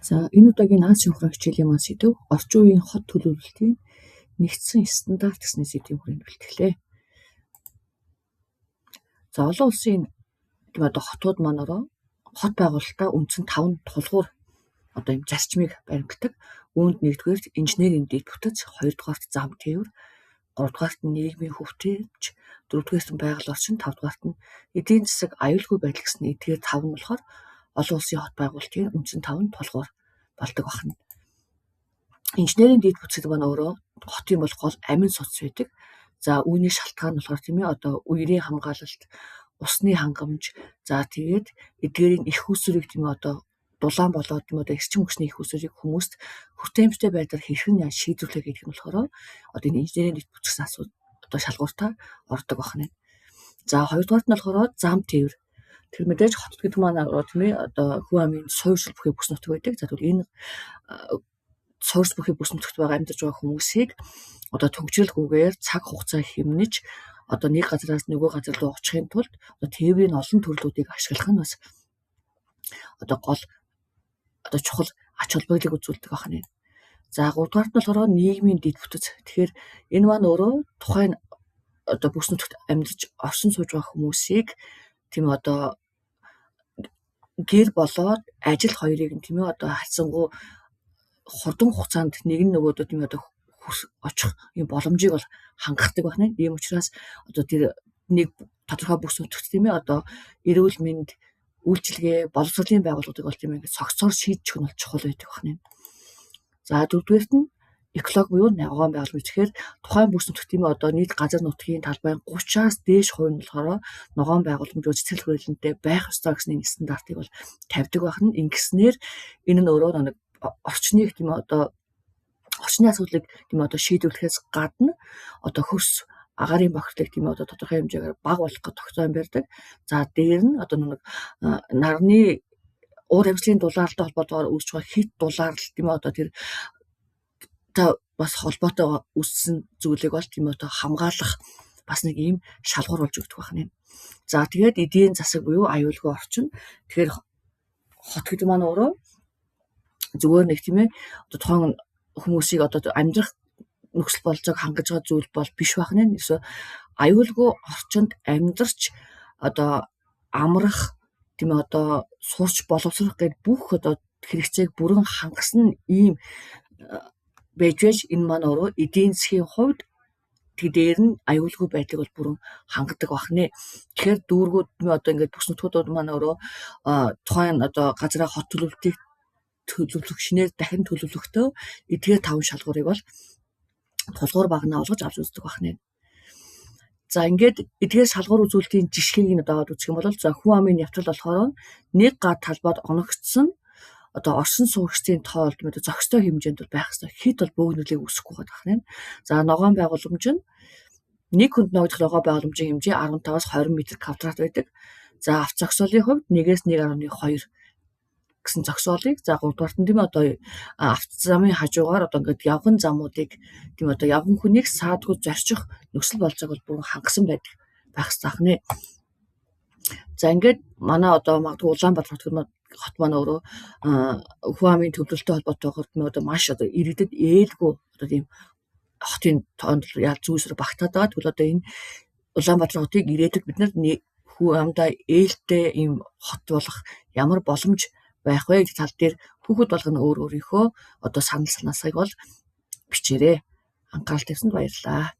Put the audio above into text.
За, энэ удаагийн наад шинхорон хичээлийн маань сэдэв орчин үеийн хот төлөвлөлтийн нэгдсэн стандарт гэсэн сэдвийн хүрээнд бэлтгэлээ. За, олон улсын одоо хотууд маань ороо хот байгуулалтаа үндсэн 5 тулгуур одоо юм зарчмыг баримталдаг. Үүнд нэгдүгээрт инженерийн дэд бүтэц, хоёрдугаарт зам тээвэр, гуравдугаарт нь нийгмийн хөвтөмж, дөрөвдүгээрт нь байгаль орчин, тавдугаарт нь эдийн засаг, аюулгүй байдал гэсэн эдгээр тав нь болохоор олон улсын хот байгуулалтын үндсэн 5 тулгуур болдог байна. Инженерийн дэд бүтэц гэдэг маань өөрөө хотын бол гол амин судас байдаг. За, үүний шалтгаан нь болохоор тийм ээ одоо үерийн хамгаалалт, усны хангамж, за тэгээд эдгээрийн эрх үүсвэрийг тийм ээ одоо дулаан болоод тийм одоо эрчим хүчний эрх үүсвэрийг хүмүүст хүртээмжтэй байдлаар хэрхэн яаж шийдвэрлэх гэдэг нь болохоор одоо энэ инженерийн дэд бүтэц гэсэн асуудал одоо шалгууртаа ордог байна. За, хоёрдугаарт нь болохоор зам тээвэр. Тэр мэдээж хотод гэдэг маань тийм ээ одоо хүн амын суурьшил бүхий бүс нутаг байдаг. За, тэгвэл энэ суурьшил бүхий бүс нутагт байгаа амьдарч байгаа хүмүүсийг одоо түгжрэлгүйгээр цаг хугацаа хэмнэж одоо нэг газраас нөгөө газар руу очихын тулд одоо тээврийн олон төрлүүдийг ашиглах нь бас одоо гол одоо чухал ач холбогдлыг үзүүлдэг байна. За, гуравдугаарт нь болохоор нийгмийн дэд бүтэц. Тэгэхээр энэ маань өөрөө тухайн одоо бүс нутагт амьдарч оршин сууж байгаа хүмүүсийг тийм одоо гэр болоод ажил хоёрыг нь тийм ээ одоо хайцсангуу хурдан хугацаанд нэг нь нөгөөдөө тийм одоо очих юм боломжийг бол хангахдаг байна. Ийм учраас одоо тэр нэг тодорхой бүс нутагт тийм ээ одоо эрүүл мэнд, үйлчилгээ, боловсролын байгууллагуудыг бол тийм ингээд цогцоор шийдэж өгөх нь бол чухал байдаг байна. За, дөрөвдүгээрт нь экологи буюу ногоон байгуулалт. Тэгэхээр тухайн бүс нутагт тийм ээ одоо нийт газар нутгийн талбайн 30-аас дээш хувь нь болохоор ногоон байгууламж, цэцэрлэг хүрээлэнтэй байх ёстой гэсэн энэ стандартыг бол тавьдаг байна. Ингэснээр энэ нь өөрөө нэг орчныг тийм ээ одоо орчны асуудлыг тийм одоо шийдвэрлэхээс гадна одоо хөрс агаарын бохирдлыг тийм одоо тодорхой хэмжээгээр бага болгох гэж тогтоон барьдаг. За, дээр нь одоо нэг нарны уур амьсгалын дулаалтай холбоотойгоор үүсэж байгаа хит дулаалал тийм одоо тэр та бас холбоотой үүссэн зүйлийг бол тийм одоо хамгаалах бас нэг ийм шалгуур болж өгдөг байна. За, тэгээд эдийн засаг буюу аюулгүй орчин. Тэгэхээр хот гэдэг маань өөрөө зүгээр нэг тийм ээ одоо тухайн хүмүүсийг одоо амьдрах нөхцөл бололцоог хангаж байгаа зүйл бол биш байх нэ. Ерөөсөө аюулгүй орчинд амьдарч одоо амрах тийм ээ одоо сурч боловсрох гээд бүх одоо хэрэгцээг бүрэн хангасан ийм байж байж энэ маань өөрөө эдийн засгийн хувьд тэг дээр нь аюулгүй байдлыг бол бүрэн хангадаг байх нэ. Тэгэхээр дүүргүүд нь одоо ингээд бүс нутгууд маань өөрөө тухайн одоо газраа хот төлөвлөлтийг төлөвлөх шинээр дахин төлөвлөхдөө эдгээр таван шалгуурыг бол тулгуур багнаа олгож авч үздэг байх нэ. За, ингээд эдгээр шалгуур үзүүлэлтийн жишгийг нь одоо аваад үзэх юм бол за хүн амын явцал болохоор нэг га талбайд оногдсон одоо оршин суугчдын тоол одоо зохистой хэмжээнд бол байх ёстой. Хэд бол бөөгнөлийг үүсэхгүй байгаа юм. За, ногоон байгууламж нь нэг хүнд ногдох ногоон байгууламжийн хэмжээ 15-аас 20 м квадрат байдаг. За, авто зогсоолын хувьд 1-ээс 1.2 гэсэн зогсоолыг, за гуравдугаарт нь тийм одоо авто замын хажуугаар одоо ингээд явган замуудыг тийм одоо явган хүнийг саадгүй зорчих нөхцөл бололцоог бол бүрэн хангасан байдаг байх ёстой нэ. За, ингээд манай одоо магадгүй Улаанбаатар хот маань өөрөө хүн амын төвлөрөлттэй холбоотойгоор тийм одоо маш одоо иргэдэд ээлгүй одоо тийм хотын тоонд ял зүйсэр багтаад байгаа. Тэгвэл одоо энэ Улаанбаатар хотыг ирээдүйд бид нар хүн амдаа ээлтэй ийм хот болох ямар боломж байх вэ гэдэг тал дээр хүүхэд болгоно өөр өөрийнхөө одоо санал санаасыг бол бичээрэй. Анхаарал тавьсанд баярлалаа.